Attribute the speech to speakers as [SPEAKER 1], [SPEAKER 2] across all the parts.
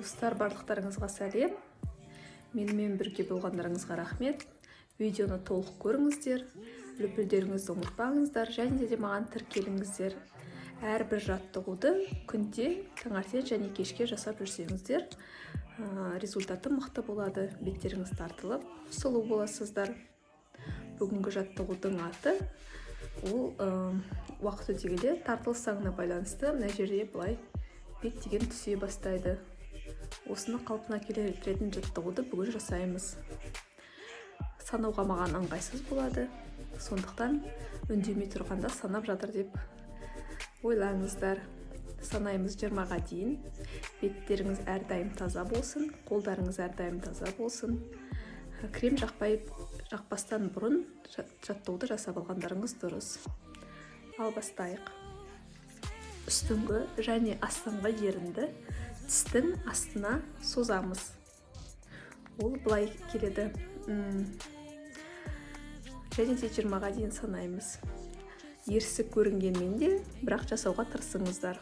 [SPEAKER 1] Достар, барлықтарыңызға сәлем. Менімен бірге болғандарыңызға рахмет. Видеоны толық көріңіздер, лүпілдеріңізді ұмытпаңыздар және де маған тіркеліңіздер. Әрбір жаттығуды күнде таңертең және кешке жасап жүрсеңіздер, результаты мықты болады. Беттеріңіз тартылып, сұлу боласыздар. Бүгінгі жаттығудың аты ол уақыт өте келе тартылыс заңына байланысты мына жерде былай бет деген түсе бастайды. Осыны қалпына келтіретін жаттығуды бүгін жасаймыз. Санауға маған ыңғайсыз болады, сондықтан үндемей тұрғанда санап жатыр деп ойлаңыздар. Санаймыз 20-ға дейін. Беттеріңіз әрдайым таза болсын, қолдарыңыз әрдайым таза болсын. Крем жақпастан бұрын жаттығуды жасап алғандарыңыз дұрыс. Ал бастайық. Үстіңгі және астыңғы ерінді тістің астына созамыз. Ол былай келеді. Және де 20-ға дейін санаймыз. Ерсі көрінгенмен де, бірақ жасауға тырысыңыздар.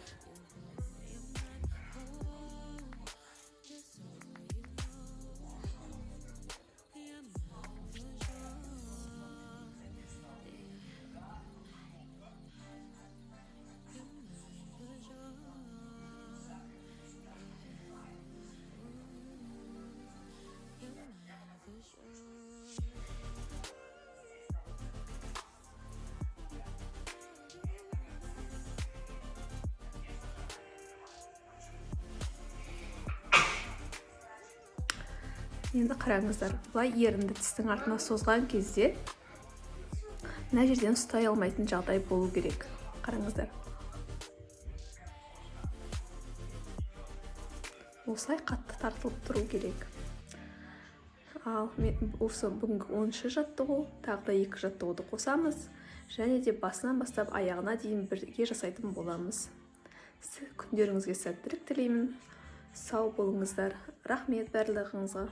[SPEAKER 1] Енді қараңыздар, былай ерінді тістің артына созған кезде мына жерден ұстай алмайтын жағдай болу керек. Қараңыздар. Осылай қатты тартылып тұру керек. Ал мен осы бүгінгі 10-шы жаттығу, тағы да 2 жаттығуды қосамыз және де басынан бастап аяғына дейін бірге жасайтын боламыз. Күндеріңізге сәттілік тілеймін. Сау болыңыздар. Рахмет барлығыңызға.